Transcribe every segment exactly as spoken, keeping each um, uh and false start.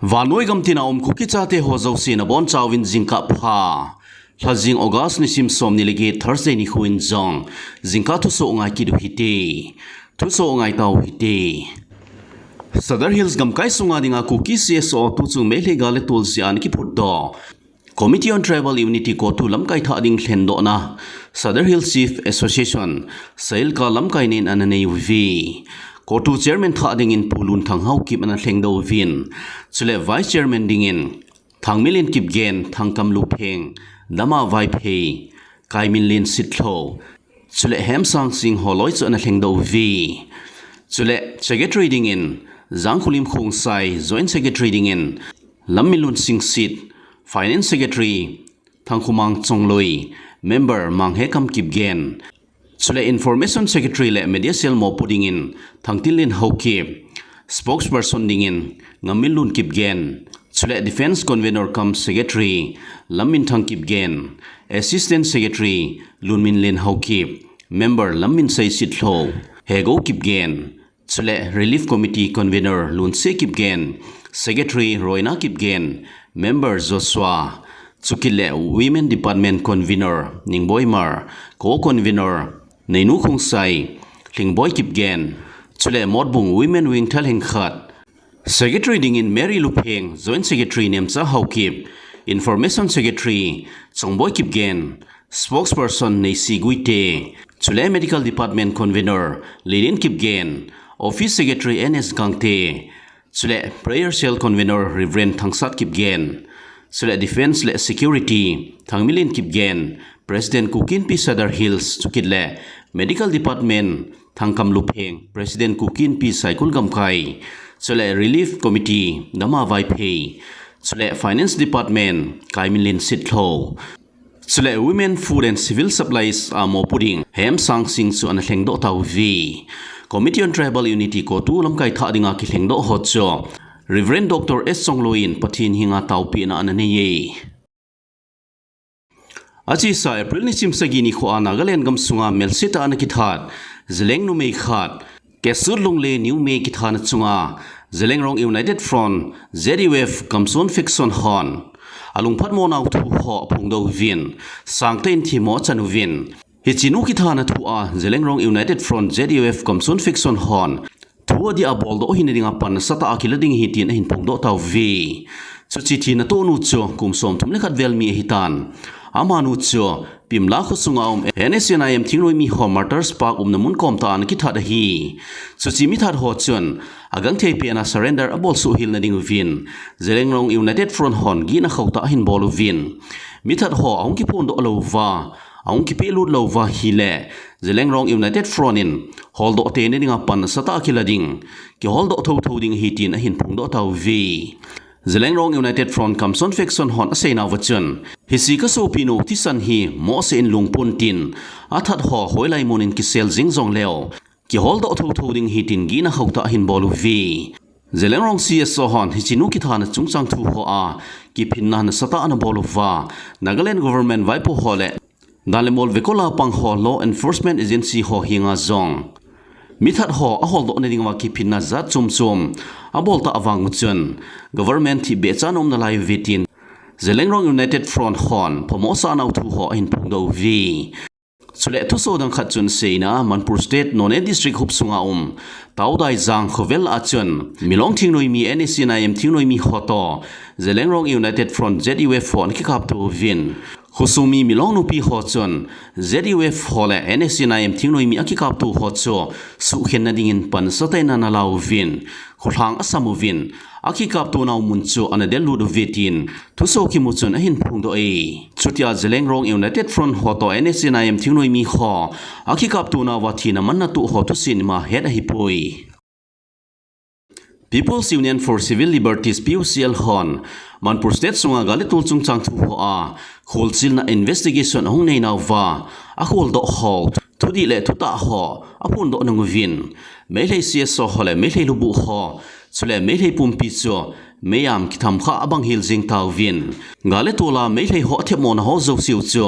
Vannoi gamtina um Kuki chate ho jouse nabonchauvin jingkah pha. Lhajing August nisim somni le get Thursday nikho in jong jingkah thusoh ngai kit u hite. Thusoh ngai tau hite. Sadar Hills gamkai sunga dinga Kuki C S O tuchung Meitei gal le tolse a ana kiphutdoh Committee on Tribal Unity CoTU lamkai thah ding lhendohna Sadar Hills Chief Association, SAHILCA lamkai nen ana nei uve. CoTU Chairman thah dingin Pu Lunthang Haokip ana lhengdoh uvin. Chule Vice Chairman dingin Thangminlen Kipgen, Thangkamlu Pheng, Dama Vaiphei, Kaiminlen Sitlhou, chule Hemsang Singh holoi chu ana lhengdoh uve. Chule Secretary dingin Jangkholim Khongsai, Joint Secretary dingin Lamminlun Singsit, Finance Secretary Thangkhomang Chongloi, Member Manghekam Kipgen, chule Information Secretary le Media Cell mopo dingin Thangtinlen Haokip, Spokesperson dingin Ngamminlun Kipgen, chule Defence Convenor cum Secretary Lamminthang Kipgen, Assistant Secretary Lunminlen Haokip, Member Lamminsei Sitlhou, Hego Kipgen, chule Relief Committee Convenor Lunse Kipgen, Secretary Roina Kipgen, Member Joshua, chukit le Women Department Convenor Ningboi Mar, Co-Convenor Neinu Khongsai, Lhingboi Kipgen, chule Motbung Women Wing thalheng khat, Secretary dingin Mary Lupheng, Joint Secretary Nemcha Haokip, Information Secretary Chongboi Kipgen, Spokesperson Neisi Guite, chule Medical Department Convenor Lilin Kipgen, Office Secretary N S Gangte, chule Prayer Cell Convenor Reverend Thangsat Kipgen, chule Defence le Security Thangminlen Kipgen, President Kuki Inpi Sadar Hills, chukit le Medical Department Thangkamlu Pheng, President Kuki Inpi Saikul Gamkai, chule Relief Committee Dama Vaiphei, chule Finance Department Kaiminlen Sitlhou, chule Women Food and Civil Supplies a mopo ding Hemsang Singh chu ana lhengdoh tauve. Committee on Tribal Unity CoTU lamkai thah dinga kilhengdoh ho chu Reverend Doctor S Chongloi in Pathen henga taopehna ana neiye. Achesa April nisim sagi nikhoa Nagaland gamsunga melsetah a ana kithat Zeliang numei khat, Kesutlung le Niumei kithana chunga Zeliangrong United Front, Z U F, Kamson faction hon alungphatmo nau thu ho aphongdoh uvin, sangtah in themmo achan uvin. Hiche nu kithana thua Zeliangrong United Front, Z U F, Kamson faction hon thu adih a boldoh hina dinga pan nasatah a kila ding ahi tin ahin phongdoh tauve. Chuche thina tohnu chu kum somthum le khat vel mi ahitan. Amanu chu Pimla khosunga um N S C N I M thingnoimi ho Martyrs Park umna mun komtah a ana kithat ahi. Chuche mithat ho chun agangthei pena surrender abolsuh hel na ding uvin Zeliangrong United Front hon gihna khauhtah ahin bol uvin. Mithat ho ahung kiphondoh lou uva, ahung kipehlut lou uva ahile Zeliangrong United Front in holdoh tei na dinga pan nasatah a kila ding, kiholdoh thotho ding ahi tin ahin phongdoh tauve. Zeliangrong United Front Kamson faction hon aseinauva chun, hiche kasopinu thisan hi mohseh in lungpon tin, athat ho hoilai mun in kisel jing jongleu, kiholdoh thotho ding ahi tin gihna khauhtah ahin bol uve. Zeliangrong C S O hon hiche nu kithana chungchang thu hoa kiphinna nasatah ana bol uva, Nagaland government vaipo ho le dan le mol vekola pang ho law enforcement agency ho henga jong mithat ho aholdoh na dinga kiphinna jat chomchom abol tah vang uchun government thipbeh chan aum nalai uve tin Zeliangrong United Front hon phamo asah nau thu ho ahin phongdoh uve. Chule thuso dang khat chun seina Manipur State Noney District hopsunga um Taodaijang khovel a chun Milong thingnoimi N S C N I M thingnoimi ho toh Zeliangrong United Front Z U F ho ana kikapto uvin. Khosung mi Milong nupi ho chun Z U F ho le N S C N I M thingnoimi akikapto ho chu suhkhen na dingin pan nasatah in ana la uvin, kholhang asam uvin, akikapto nau mun chu ana dellut uve tin thuso kimu chun ahin phongdoh e. Chutia Zeliangrong United Front ho toh N S C N I M thingnoimi ho akikapto nauva thina manna toh ho thusim ima het ahipoi. People's Union for Civil Liberties, P U C L hon Manipur State sunga gal le tol chungchang thu hoa kholchilna investigation ahung nei nauva, akholdoh ho thudih le thutah ho aphondoh nung uvin, Meitei C S O ho le Meitei lubuh ho, chule Meitei pumpi chu mei-am kitham kha abang hel jeng tauvin, gal le tol a Meilhei ho athemmo na ho jouse u chu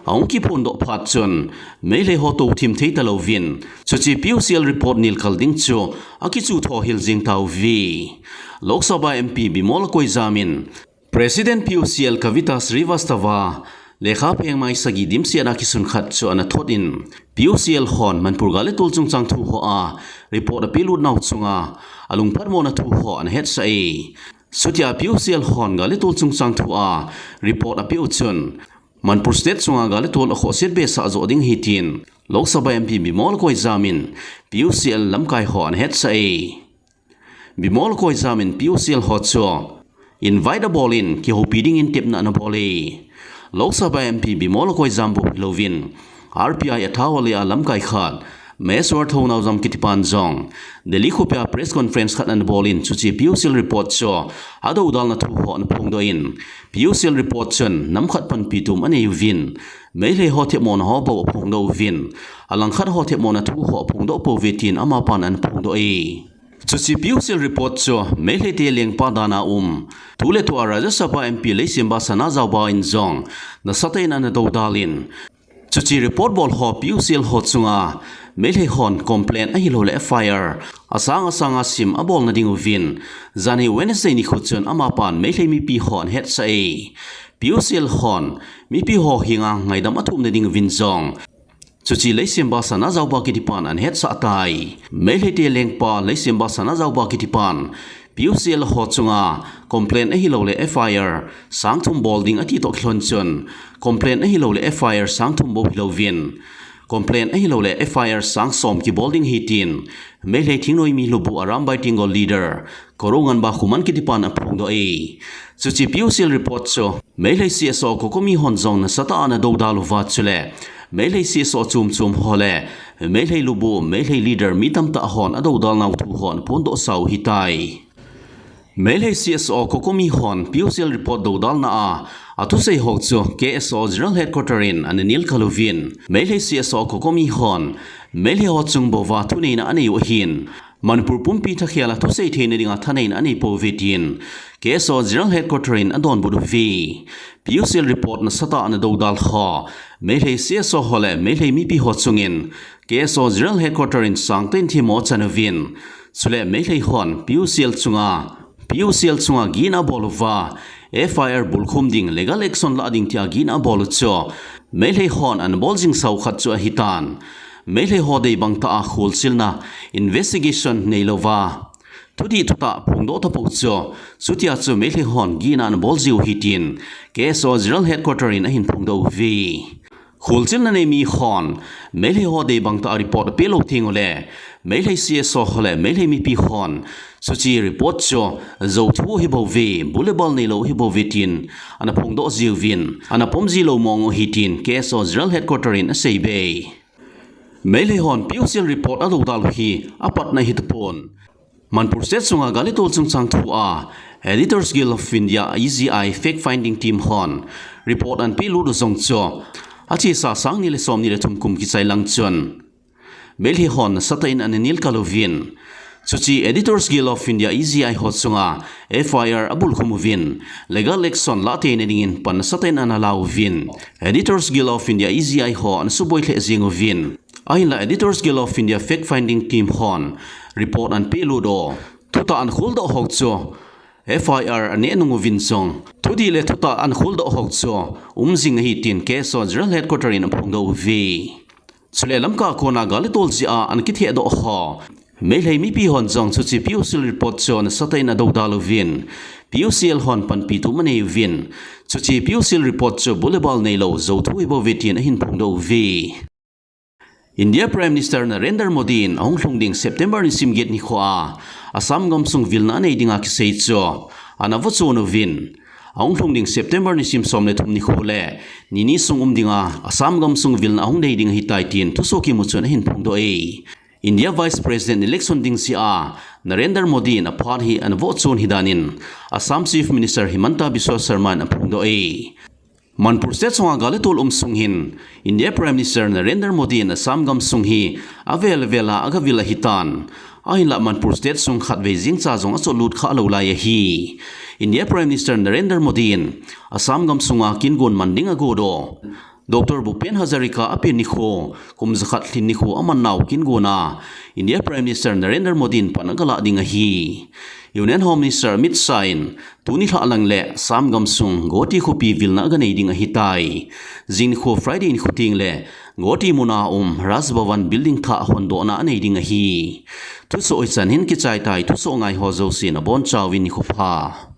ahung kiphondoh phat chun, Meilhei ho touthim thei talouvin, chuche P O C L report nilkal ding chu akichu tho hel jeng tauve. Lok Sabha M P Bimol Akoijam in President P O C L Kavita Srivastava lekha phengmai sagi dimset a kisun khat chu ana thot in, P O C L hon Manipur gal le tol chungchang thu hoa report apelut nau chunga alungphatmo na thu ho ana hetsah e. Chutia P O C L hon gal le tol chungchang thu a report apeh u chun, Manipur State chunga gal le tol akhohset behseh joh ding ahi tin Lok Sabha M P Bimol Akoijam in P O C L lamkai ho ana hetsah e. Bimol Akoijam in P O C L ho chu invite abol in kihoupi dingin tepna ana bol e. Lok Sabha M P Bimol Akoijam bou hilouvin R P I a thao le a lamkai khat Maheshwar Thounaojam kitipan jong Delhi khopia press conference khat ana bol in chuche P O C L report chu adoudalna thu ho ana phongdoh in, P O C L report chun nam khat panpi tum anei uvin, Meilhei ho themmo na ho bou aphongdoh uvin, alangkhat ho themmo na thu ho aphongdoh pouve tin amapan ana phongdoh e. Chuche P O C L report chu Meilhei te lengpa dan a um, tu le tu a Rajya Sabha M P Leishemba Sanajaoba in jong nasatah in ana doudal in, chuche report bol ho P O C L ho chunga Meilhei hon complaint ahilou le F I R asang asang a sim abol na ding uvin, janhi Wednesday nikho chun amapan Meilhei mipi ho ana hetsah e. P O C L hon mipi ho henga ngaidam athum na ding uvin jong chuche Leishemba Sanajaoba kitipan ana hetsah tai. Meilhei te lengpa Leishemba Sanajaoba kitipan P O C L ho chunga complaint ahilou le F I R sang thum bol ding ati toh kilhon chun, complaint ahilou le F I R sang thum bou hilouvin, complaint ahilou le F I R sang som kibol ding ahi tin Meilhei Thingnoimi Lubu Arambai Tenggol leader Korounganba Khuman kitipan aphongdoh e. Chuche P O C L report chu Meilhei C S O COCOMI hon jong nasatah a ana doudal uva chule Meilhei C S O chom chom ho le Meilhei Lubu, Meilhei leader mi tamtah hon adoudal nau thu ho ana phondoh sau ahitai. Meilhei C S O COCOMI hon P O C L report doudalna a athusei ho chu K S O General Headquarter in ana nilkal uvin, Meilhei C S O COCOMI hon Meilhei ho chung bouva thuneina anei u ahin, Manipur pumpi thakhel a thusei theina dinga thaneina anei pouve tin K S O General Headquarter in adonbut uve. P O C L report nasatah a ana doudal ho Meilhei C S O ho le Meilhei mipi ho chungin K S O General Headquarter in sangtah in themmo achan uvin, chule Meilhei hon P O C L chunga P O C L chunga gihna abol uva, F I R bulkhum ding, legal action lah ding tia gihna abol u chu Meilhei hon ana bol jing sau khat chu ahitan. Meilhei ho deibang tah a kholchilna, investigation neilouva, thudih thutah phongdoh tapou chu, chutia chu Meilhei hon gihna ana bol jiu ahi tin K S O General Headquarter in ahin phongdoh uve. Kholchilna nei mi hon Meilhei ho deibang tah a report apeh lou theng ule, Meilhei C S O ho le Meilhei mipi hon chuche report chu jouthu ahi bouve, bul le bal neilou ahi bouve tin ana phongdoh jiuvin, ana pom jilou mong u ahi tin K S O General Headquarter in aseibe. Meilhei hon P O C L report adoudal u hi apatna ahi tapon. Manipur State chunga gal le tol chungchang thu a Editors Guild of India, E G I, fact finding team hon report ana pelut u jong chu achesa sang ni le som ni le thum kum kichai lang chun Meilhei hon nasatah in ana nilkal uvin, chuche Editors Guild of India, E G I, ho chunga F I R abulkhum uvin, legal action lah theina dingin pan nasatah in ana la uvin, Editors Guild of India, E G I, ho ana suboi lheh jing uvin. Ahinla Editors Guild of India fact finding team hon report ana pelut u, thutah ana kholdoh ho chu F I R aneh nung uvin jong, thudih le thutah ana kholdoh ho chu um jing ahi tin K S O General Headquarter in aphongdoh uve. Chule Lamka a kona gal le tol jeh a ana kithehdoh ho Meilhei mipi hon jong chuche P O C L report chu nasatah in adoudal uvin, P O C L hon panpi tum anei uvin, chuche P O C L report chu bul le bal neilou, jouthu ahi bouve tin ahin phongdoh uve. India Prime Minister Narendra Modi in ahung lhung ding September nisim get nikho a Assam gamsung vilna anei dinga kisei chu ana vohchon uvin, ahung lhung ding September nisim som le thum nikho le ni ni sung um dinga Assam gamsung vilna ahung nei ding ahitai tin thusoh kimu chun ahin phongdoh e. India Vice President election ding jeh a Narendra Modi in aphat hi ana vohchon ahi danin Assam Chief Minister Himanta Biswa Sarma in aphongdoh e. Manipur State sunga gal le tol um sung hin India Prime Minister Narendra Modi in Assam gamsung hi avel vel a agavil ahitan. Ahinlah Manipur State sung khatvei jeng cha jong acholut kha lou lai ahi. India Prime Minister Narendra Modi in Assam gamsunga kin gon man ding agodoh Doctor Bhupen Hazarika apen nikho, kum jakhat lhin nikho aman nau kin gona India Prime Minister Narendra Modi in pan agalah ding ahi. Union Home Minister Amit Shah in tuni lhah lang le Assam gamsung Guwahati khopi vilna aganei ding ahitai. Jing nikho Friday nikho teng le Guwahati muna um Raj Bhavan building thah hondohna anei ding ahi. Thusoh hichan hin kichai tai, thusoh ngai ho jousen abonchauvin nikho pha.